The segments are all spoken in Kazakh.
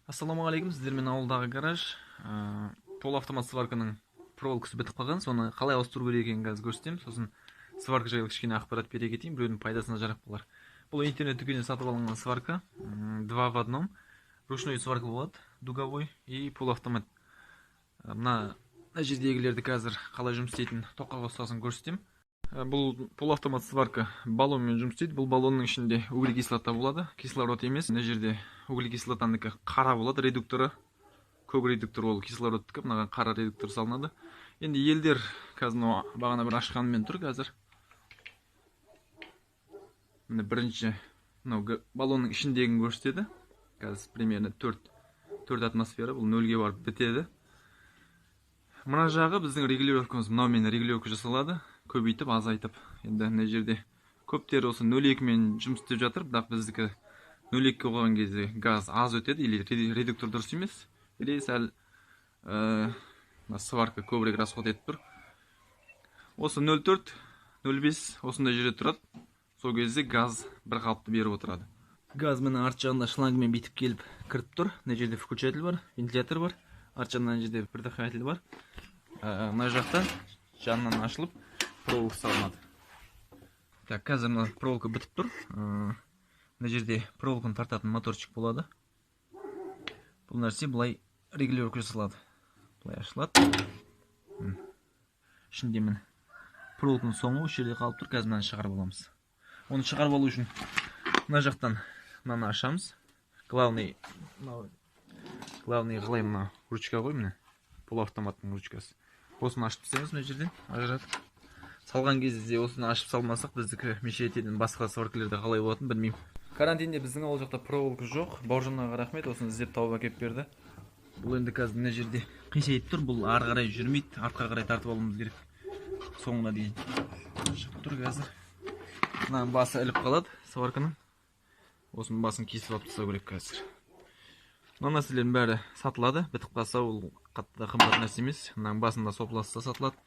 Ассалаумағалейкум, сіздермен ауылдағы гараж. Полуавтомат сварканың проволокасы бітіп қалған, соны қалай ауыстыру керек екенін қазір көрсетемін. Сосын сварка жайлы кішкене ақпарат бере кетейін, біреудің пайдасына жарап қалар. Бұл интернет дүкенінен сатып алынған сварка, 2 в 1. Ручной сварка болады, дуговой и полуавтомат. Мына жердегілерді қазір қалай жұмыс істейтінін тоққа қосасын көрсетемін. Бұл полуавтомат сварка баллонмен жұмыс істейді. Бұл баллонның ішінде углекислота болады, кислород емес. Мына жерде углекислотанікі қара болады, редукторы. Көк редуктор ол кислородтікі, мынаған қара редуктор салынады. Енді елдер қазір мынау бағана бір ашқанымен тұр қазір. Міне бірінші мынау баллонның ішіндегін көрсетеді. Қазір примерно 4 атмосфера, бұл нөлге барып бітеді. Мына жағы біздің регулировкамыз, мынаумен регулировка жасалады, көбейтіп, азайтып. Енді мына жерде көптері осы нөл екімен жұмыс істеп жатыр, бірақ біздікі нөл екіге қойған кезде газ аз өтеді, или редуктор дұрыс емес, или сәл мына сварка көбірек расход етіп тұр. Осы нөл төрт, нөл бес осындай жерде тұрады. Сол кезде газ бір қалыпты беріп отырады. Газ міне арт жағында шлангымен бүйтіп келіп кіріп тұр. Мына жерде включатель бар, вентилятор бар. Арт жағында мына жерде предохранитель бар. Мына жақта жанынан ашылып проволока салынады. Так, қазір мына проволока бітіп тұр. Мына жерде проволоканы тартатын моторчик болады. Бұл нәрсе былай регулировка жасалады. Былай ашылады. Ішінде міне проволоканың соңы осы жерде қалып тұр. Қазір мынаны шығарып аламыз. Оны шығарып алу үшін мына жақтан мынаны ашамыз. Главный, мынау, главный қалай мына ручка ғой, міне полуавтоматтың ручкасы. Осыны ашып тастаймыз мына жерден ажыратып. Салған кезде осыны ашып салмасақ, біздікі мешетеден басқа сваркалерде қалай болатынын білмеймін. Карантинде біздің ауыл жақта проволока жоқ. Бауыржан ағаға рахмет, осыны іздеп тауып әкеліп берді. Бұл енді қазір мына жерде қисайып тұр, бұл ары қарай жүрмейді, артқа қарай тартып алуымыз керек. Соңына дейін шығып тұр қазір. Мынаның басы іліп қалады сварканың. Осының басын кесіп алып тастау керек қазір. Мына нәрселердің бәрі сатылады, бітіп қалса ол қатты да қымбат нәрсе емес. Мынаның басында сопласы да сатылады.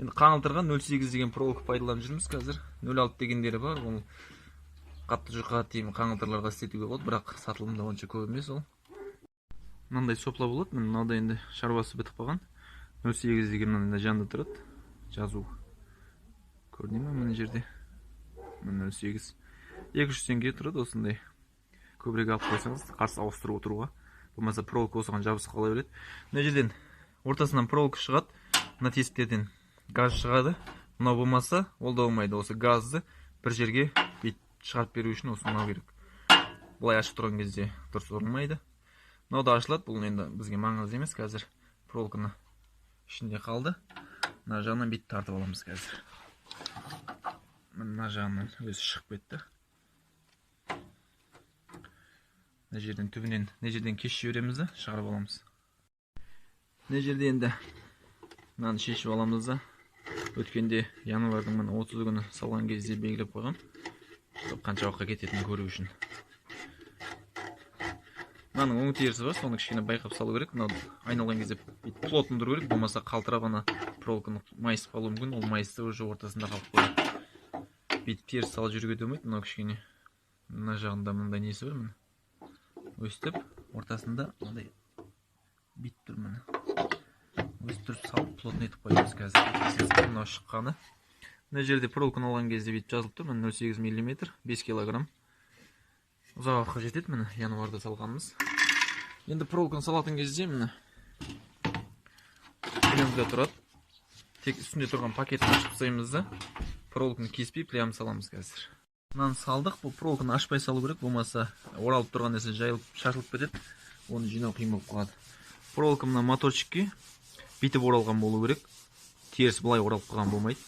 Енді қаңылтырған нөл сегіз деген проволока пайдаланып жүрміз қазір. Нөл алты дегендері бар, ол қатты жұқа тиім қаңылтырларға істетуге болады, бірақ сатылымда онша көп емес ол. Мынандай сопла болады, міне мынау да енді шаруасы бітіп қалған. Нөл сегіз деген мынандай жанында тұрады, жазу. Көріне ме мына жерде? Міне нөл сегіз. Екі жүз теңге тұрады осындай. Көбірек алып қойсаңыз, қарсы ауыстырып отыруға. Болмаса проволока осыған жабысып қала береді. Мына жерден ортасынан проволока шығады, мына тесіктерден газ шығады. Мынау болмаса, ол да болмайды. Осы газды бір жерге бүйтіп шығарып беру үшін осы мынау керек. Былай ашып тұрған кезде дұрыс ұрынмайды. Мынау да ашылады, бұл енді бізге маңызды емес. Қазір проволоканы ішінде қалды. Мына жағынан бүйтіп тартып аламыз қазір. Мына жағынан өзі шығып кетті. Мына жерден түбінен, мына жерден кесіп жібереміз да, шығарып аламыз. Мына жерде енді мынаны шешіп аламыз да. Өткенде январьдың міне 30 күні салған кезде белгілеп қойғам. Қанша уақытқа кететінін көру үшін. Мынаның оң терісі бар, соны кішкене байқап салу керек. Мынау айналған кезде бүйтіп плотно тұру керек, болмаса қалтырап ана проволоканы майысып қалуы мүмкін. Ол майысты уже ортасында қалып қояды. Бүйтіп теріс салып жүруге де болмайды. Мынау кішкене мына жағында мындай несі бар, міне. Өстіп ортасында мынандай бүйтіп тұр міне. Өстіп тұрып салып плотно етіп қоямыз қазір. Мынау шыққаны. Мына жерде проволоканы алған кезде бүйтіп жазылып тұр, міне нөл сегіз миллиметр, 5 килограмм. Ұзақ уақытқа жетеді, міне январьда салғанымыз. Енді проволоканы салатын кезде міне пленкада тұрады. Тек үстінде тұрған пакетін ашып тастаймыз да, проволоканы кеспей прям саламыз қазір. Мынаны салдық, бұл проволоканы ашпай салу керек, болмаса оралып тұрған нәрсе жайылып шашылып кетеді, оны жинау қиын болып қалады. Проволока мына моторчикке бүйтіп оралған болу керек, теріс былай оралып қалған болмайды.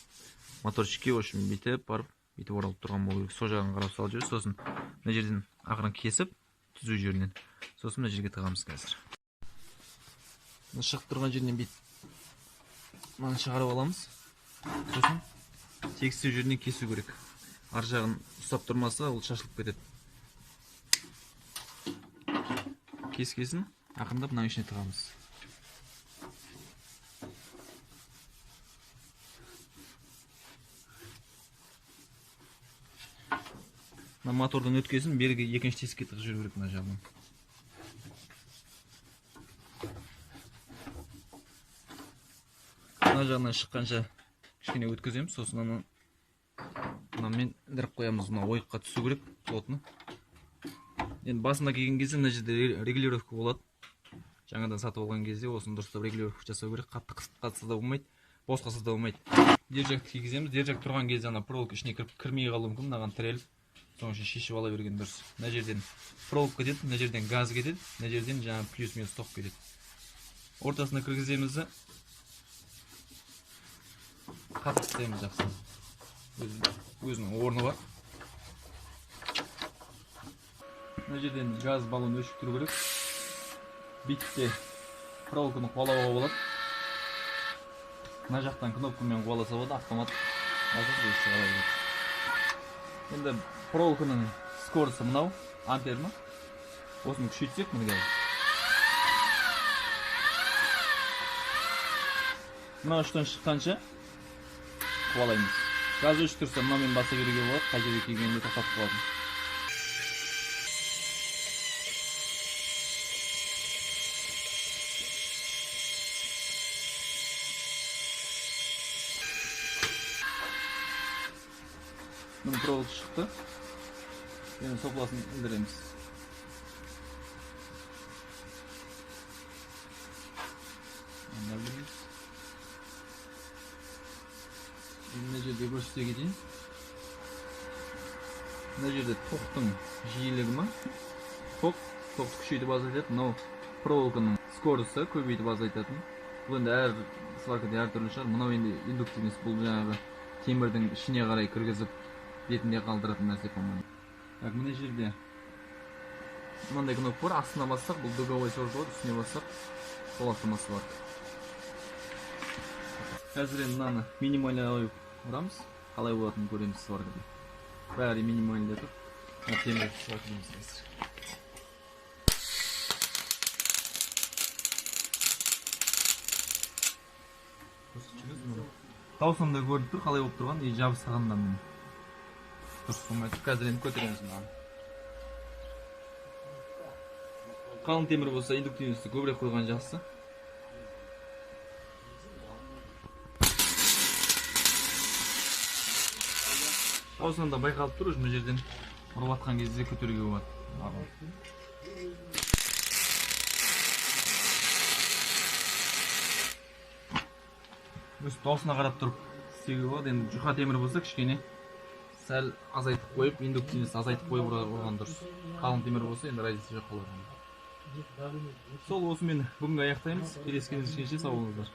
Моторчикке, в общем, бүйтіп барып, бүйтіп оралып тұрған болу керек. Сол жағын қарап салып жіберіп, сосын мына жерден ақырын кесіп, түзу жерінен, сосын мына жерге тығамыз қазір. Мына шығып тұрған жерінен бүйтіп мынаны шығарып аламыз, сосын тегістеу жерінен кесу керек. Ар жағын ұстап тұрмаса, ол шашылып кетеді. Кескесін ақырындап мынаның ішіне тығамыз. Мына мотордан өткесін бергі екінші тесікке тығып жіберу керек мына жағынан. Мына жағынан шыққанша кішкене өткіземіз, сосын ана мынамен ілдіріп қоямыз. Мына ойыққа түсу керек плотно. Енді басында келген кезде мына жерде регулировка болады. Жаңадан сатып алған кезде осыны дұрыстап регулировка жасау керек. Қатты қысып қатса да болмайды, бос қалса да болмайды. Держакты кигіземіз. Держак тұрған кезде ана проволока ішіне кіріп кірмей қалуы мүмкін, мынаған тіреліп. Соның үшін шешіп ала берген дұрыс. Мына жерден проволока кетеді, мына жерден газ кетеді, мына жерден жаңа плюс минус тоқ кетеді. Ортасына кіргіземіз де қатырып тастаймыз жақсы. Өзінің орны бар. Мына жерден газ баллон өшіп тұру керек. Битте проволоканы қуалауға болады. Мына жақтан кнопкамен қуаласа болады, автомат басып өзі шыға береді. Енді проволоканың скоросты мынау, ампер ма? Осыны күшейтсек міне қазір. Мына ұштан шыққанша қуалаймыз. Газ өшіп тұрса мынамен баса беруге болады, қай жерге келгенде тоқтатып қалады. Міне проволока шықты. Енді сопласын ілдіреміз. Мына жерде көрсете кетейін. Мына жерде тоқтың жиілігі ма? Тоқты күшейтіп азайтады. Мынау проволоканың скоросты көбейтіп азайтатын. Бұл енді әр сваркада әртүрлі шығар. Мынау енді индуктивность, бұл жаңағы темірдің ішіне қарай кіргізіп бетінде қалдыратын нәрсе, по-моему. Так, мына жерде мынандай кнопка бар. Астына бассақ, бұл дуговой сварка болады, үстіне бассақ, сол автомат сварка. Қазір енді мынаны минимально қойып ұрамыз. Қалай болатынын көреміз сваркада. Бәрі минимальды тұр. Мына темір сварка дейміз қазір. Дауысынан да көрініп тұр, қалай болып тұрған, и жабысқандан міне. Дұрыс болмай тұр. Қазір енді көтереміз мынаны. Қалың темір болса индуктивності көбірек қойған жақсы. Дауысынан да байқалып тұр, мына жерден ұрып атқан кезде көтеруге болады. Өз дауысына қарап тұрып істеуге болады. Енді жұқа темір болса кішкене сәл азайтып қойып, индуктивность азайтып қойып ұрған дұрыс. Қалың темір болса енді разница жоқ қалады. Сол осымен бүгінгі аяқтаймыз. Келесі кездескенше сау болыңыздар.